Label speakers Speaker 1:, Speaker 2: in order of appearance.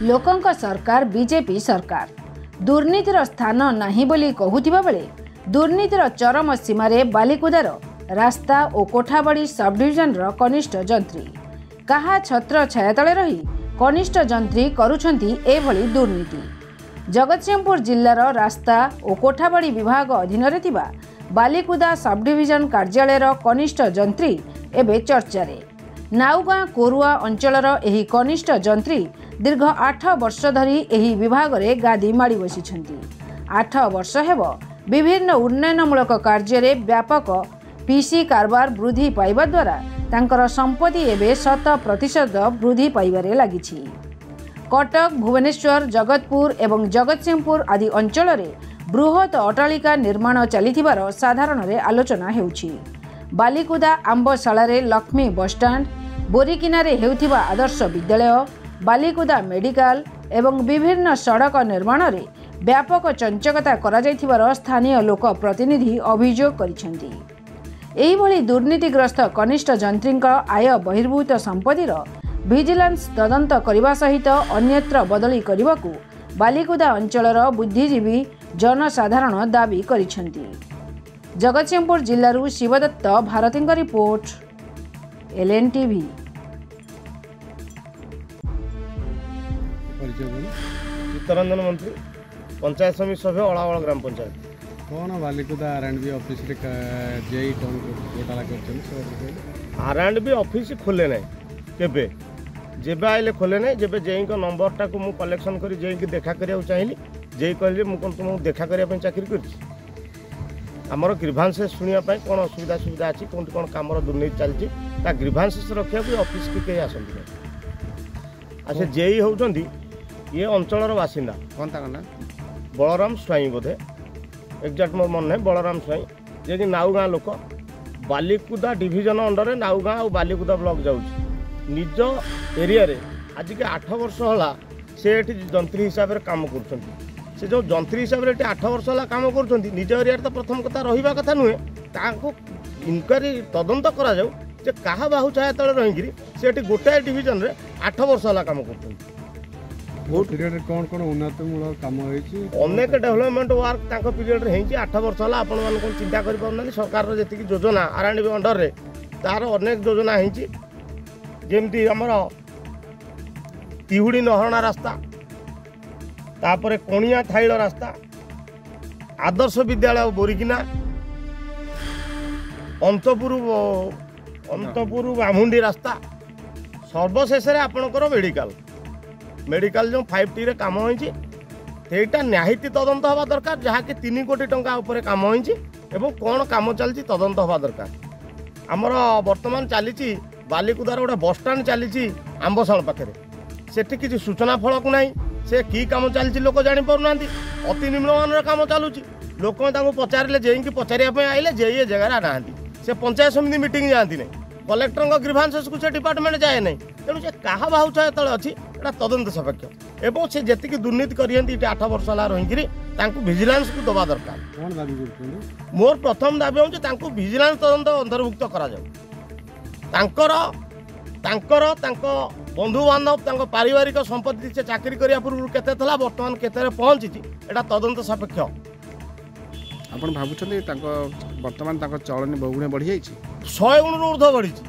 Speaker 1: ଲୋକଙ୍କ ସରକାର ବିଜେପି ସରକାର ଦୁର୍ନୀତିର ସ୍ଥାନ ନାହିଁ ବୋଲି କହୁଥିବା ବେଳେ ଦୁର୍ନୀତିର ଚରମ ସୀମାରେ ବାଲିକୁଦାର ରାସ୍ତା ଓ କୋଠାବାଡ଼ି ସବଡିଭିଜନର କନିଷ୍ଠ ଯନ୍ତ୍ରୀ। କାହା ଛତ୍ର ଛାୟା ତଳେ ରହି କନିଷ୍ଠ ଯନ୍ତ୍ରୀ କରୁଛନ୍ତି ଏଭଳି ଦୁର୍ନୀତି? ଜଗତସିଂହପୁର ଜିଲ୍ଲାର ରାସ୍ତା ଓ କୋଠାବାଡ଼ି ବିଭାଗ ଅଧୀନରେ ଥିବା ବାଲିକୁଦା ସବଡିଭିଜନ କାର୍ଯ୍ୟାଳୟର କନିଷ୍ଠ ଯନ୍ତ୍ରୀ ଏବେ ଚର୍ଚ୍ଚାରେ। ନାଉଗାଁ କୋରୁଆ ଅଞ୍ଚଳର ଏହି କନିଷ୍ଠ ଯନ୍ତ୍ରୀ ଦୀର୍ଘ 8 ବର୍ଷ ଧରି ଏହି ବିଭାଗରେ ଗାଦି ମାଡ଼ି ବସିଛନ୍ତି। 8 ବର୍ଷ ହେବ ବିଭିନ୍ନ ଉନ୍ନୟନମୂଳକ କାର୍ଯ୍ୟରେ ବ୍ୟାପକ ପିସି କାରବାର ବୃଦ୍ଧି ପାଇବା ଦ୍ୱାରା ତାଙ୍କର ସମ୍ପତ୍ତି ଏବେ 100% ବୃଦ୍ଧି ପାଇବାରେ ଲାଗିଛି। କଟକ, ଭୁବନେଶ୍ୱର, ଜଗତପୁର ଏବଂ ଜଗତସିଂହପୁର ଆଦି ଅଞ୍ଚଳରେ ବୃହତ ଅଟ୍ଟାଳିକା ନିର୍ମାଣ ଚାଲିଥିବାର ସାଧାରଣରେ ଆଲୋଚନା ହେଉଛି। ବାଲିକୁଦା ଆମ୍ବଶାଳାରେ ଲକ୍ଷ୍ମୀ ବସ୍ଷ୍ଟାଣ୍ଡ, ବୋରିକିନାରେ ହେଉଥିବା ଆଦର୍ଶ ବିଦ୍ୟାଳୟ, ବାଲିକୁଦା ମେଡିକାଲ ଏବଂ ବିଭିନ୍ନ ସଡ଼କ ନିର୍ମାଣରେ ବ୍ୟାପକ ଚଞ୍ଚକତା କରାଯାଇଥିବାର ସ୍ଥାନୀୟ ଲୋକ ପ୍ରତିନିଧି ଅଭିଯୋଗ କରିଛନ୍ତି। ଏହିଭଳି ଦୁର୍ନୀତିଗ୍ରସ୍ତ କନିଷ୍ଠ ଯନ୍ତ୍ରୀଙ୍କ ଆୟ ବହିର୍ଭୂତ ସମ୍ପତ୍ତିର ଭିଜିଲାନ୍ସ ତଦନ୍ତ କରିବା ସହିତ ଅନ୍ୟତ୍ର ବଦଳି କରିବାକୁ ବାଲିକୁଦା ଅଞ୍ଚଳର ବୁଦ୍ଧିଜୀବୀ ଜନସାଧାରଣ ଦାବି କରିଛନ୍ତି। ଜଗତସିଂହପୁର ଜିଲ୍ଲାରୁ ଶିବଦତ୍ତ ଭାରତୀଙ୍କ ରିପୋର୍ଟ, ଏଲ୍ଏନ୍ ଟିଭି।
Speaker 2: ପରିଚୟ ବଲ।
Speaker 3: ଚିତ୍ତରଞ୍ଜନ ମନ୍ତ୍ରୀ, ପଞ୍ଚାୟତ ସମିତି ସଭ୍ୟ, ଅଳାବଳ ଗ୍ରାମ ପଞ୍ଚାୟତ।
Speaker 2: କ'ଣ ବାଲିକୁଦା ଆର୍ ଆଣ୍ଡ ବି ଅଫିସରେ ଜେଇ କ'ଣ ଘୋଟାଲା କରିଛନ୍ତି ସେ କଥା କହିଲେ।
Speaker 3: ଆର୍ ଆଣ୍ଡ ବି ଅଫିସ ଖୋଲେ ନାହିଁ କେବେ, ଯେବେ ଆଇଲେ ଖୋଲେ ନାହିଁ। ଯେବେ ଜେଇଙ୍କ ନମ୍ବରଟାକୁ ମୁଁ କଲେକ୍ସନ୍ କରି ଜେଇକି ଦେଖା କରିବାକୁ ଚାହିଁଲି, ଜେଇ କହିଲେ, ମୁଁ କ'ଣ ତୁମକୁ ଦେଖା କରିବା ପାଇଁ ଚାକିରି କରିଛି? ଆମର ଗ୍ରିଭାନ୍ସେସ୍ ଶୁଣିବା ପାଇଁ, କ'ଣ ଅସୁବିଧା ସୁବିଧା ଅଛି, କେଉଁଠି କ'ଣ କାମର ଦୁର୍ନୀତି ଚାଲିଛି, ତା ଗ୍ରିଭାନ୍ସେସ୍ ରଖିବାକୁ ଏ ଅଫିସକି କେହି ଆସନ୍ତି ନାହିଁ। ଆଉ ସେ ଜେଇ ହେଉଛନ୍ତି ଇଏ ଅଞ୍ଚଳର ବାସିନ୍ଦା।
Speaker 2: କ'ଣ ତାଙ୍କ ନାଁ?
Speaker 3: ବଳରାମ ସ୍ୱାଇଁ ବୋଧେ, ଏକ୍ଜାକ୍ଟ ମୋର ମନେ ନାହିଁ। ବଳରାମ ସ୍ୱାଇଁ, ଯିଏକି ନାଉଗାଁ ଲୋକ। ବାଲିକୁଦା ଡିଭିଜନ ଅଣ୍ଡରରେ ନାଉଗାଁ ଆଉ ବାଲିକୁଦା ବ୍ଲକ ଯାଉଛି। ନିଜ ଏରିଆରେ ଆଜିକି 8 ବର୍ଷ ହେଲା ସେ ଏଠି ଯନ୍ତ୍ରୀ ହିସାବରେ କାମ କରୁଛନ୍ତି। ସେ ଯେଉଁ ଯନ୍ତ୍ରୀ ହିସାବରେ ଏଠି 8 ବର୍ଷ ହେଲା କାମ କରୁଛନ୍ତି, ନିଜ ଏରିଆରେ ତ ପ୍ରଥମ କଥା ରହିବା କଥା ନୁହେଁ। ତାଙ୍କୁ ଇନକ୍ୱାରି ତଦନ୍ତ କରାଯାଉ ଯେ କାହା ବାହୁ ଛାୟା ତଳେ ରହିକିରି ସେ ଏଠି ଗୋଟାଏ ଡିଭିଜନରେ 8 ବର୍ଷ ହେଲା କାମ କରୁଛନ୍ତି।
Speaker 2: ପିରିୟଡ଼ରେ କ'ଣ କ'ଣ ଉନ୍ନତିମୂଳକ କାମ ହେଇଛି?
Speaker 3: ଅନେକ ଡେଭଲପମେଣ୍ଟ ୱାର୍କ ତାଙ୍କ ପିରିୟଡ଼ରେ ହେଇଛି। 8 ବର୍ଷ ହେଲା, ଆପଣମାନେ କ'ଣ ଚିନ୍ତା କରିପାରୁନାହାନ୍ତି? ସରକାରର ଯେତିକି ଯୋଜନା ଆର୍ ଆଣ୍ଡ ବି ଅଣ୍ଡରରେ, ତାର ଅନେକ ଯୋଜନା ହେଇଛି। ଯେମିତି ଆମର ତିହୁଡ଼ି ନହରଣା ରାସ୍ତା, ତାପରେ କଣିଆ ଥାଇଳ ରାସ୍ତା, ଆଦର୍ଶ ବିଦ୍ୟାଳୟ ବୋରିକିନା, ଅନ୍ତପୁର ବାମୁଣ୍ଡି ରାସ୍ତା, ସର୍ବଶେଷରେ ଆପଣଙ୍କର ମେଡ଼ିକାଲ ଯେଉଁ 5Tରେ କାମ ହେଇଛି, ସେଇଟା ନିହାତି ତଦନ୍ତ ହେବା ଦରକାର। ଯାହାକି 3 କୋଟି ଟଙ୍କା ଉପରେ କାମ ହେଇଛି ଏବଂ କ'ଣ କାମ ଚାଲିଛି ତଦନ୍ତ ହେବା ଦରକାର। ଆମର ବର୍ତ୍ତମାନ ଚାଲିଛି ବାଲିକୁଦାର ଗୋଟେ ବସଷ୍ଟାଣ୍ଡ ଚାଲିଛି ଆମ୍ବଶାଳ ପାଖରେ, ସେଠି କିଛି ସୂଚନା ଫଳକ ନାହିଁ। ସେ କି କାମ ଚାଲିଛି ଲୋକ ଜାଣିପାରୁନାହାନ୍ତି। ଅତି ନିମ୍ନମାନର କାମ ଚାଲୁଛି। ଲୋକମାନେ ତାଙ୍କୁ ପଚାରିଲେ, ଜେଇକି ପଚାରିବା ପାଇଁ ଆଇଲେ, ଜେଇ ଏ ଜାଗାରେ ନାହାନ୍ତି। ସେ ପଞ୍ଚାୟତ ସମିତି ମିଟିଂ ଯାଆନ୍ତି ନାହିଁ, କଲେକ୍ଟରଙ୍କ ଗ୍ରିଭାନ୍ସେସକୁ ସେ ଡିପାର୍ଟମେଣ୍ଟ ଯାଏ ନାହିଁ। ତେଣୁ ସେ କାହା ବାହୁ ଛାୟା ତଳେ ଅଛି, ଏଇଟା ତଦନ୍ତ ସାପେକ୍ଷ। ଏବଂ ସେ ଯେତିକି ଦୁର୍ନୀତି କରିଛନ୍ତି ଏଠି 8 ବର୍ଷ ହେଲା ରହିକିରି, ତାଙ୍କୁ ଭିଜିଲାନ୍ସକୁ ଦେବା ଦରକାର।
Speaker 2: କ'ଣ ଦାବି କରୁଛନ୍ତି?
Speaker 3: ମୋର ପ୍ରଥମ ଦାବି ହେଉଛି ତାଙ୍କୁ ଭିଜିଲାନ୍ସ ତଦନ୍ତ ଅନ୍ତର୍ଭୁକ୍ତ କରାଯାଉ। ତାଙ୍କର ତାଙ୍କ ବନ୍ଧୁବାନ୍ଧବ, ତାଙ୍କ ପାରିବାରିକ ସମ୍ପତ୍ତି ସେ ଚାକିରି କରିବା ପୂର୍ବରୁ କେତେ ଥିଲା, ବର୍ତ୍ତମାନ କେତେରେ ପହଞ୍ଚିଛି, ଏଇଟା ତଦନ୍ତ ସାପେକ୍ଷ।
Speaker 4: ଆପଣ ଭାବୁଛନ୍ତି ତାଙ୍କ ବର୍ତ୍ତମାନ ତାଙ୍କ ଚଳଣି ବହୁଗୁଣେ ବଢ଼ିଯାଇଛି?
Speaker 3: 100 ଗୁଣରୁ ଉର୍ଦ୍ଧ୍ୱ ବଢ଼ିଛି।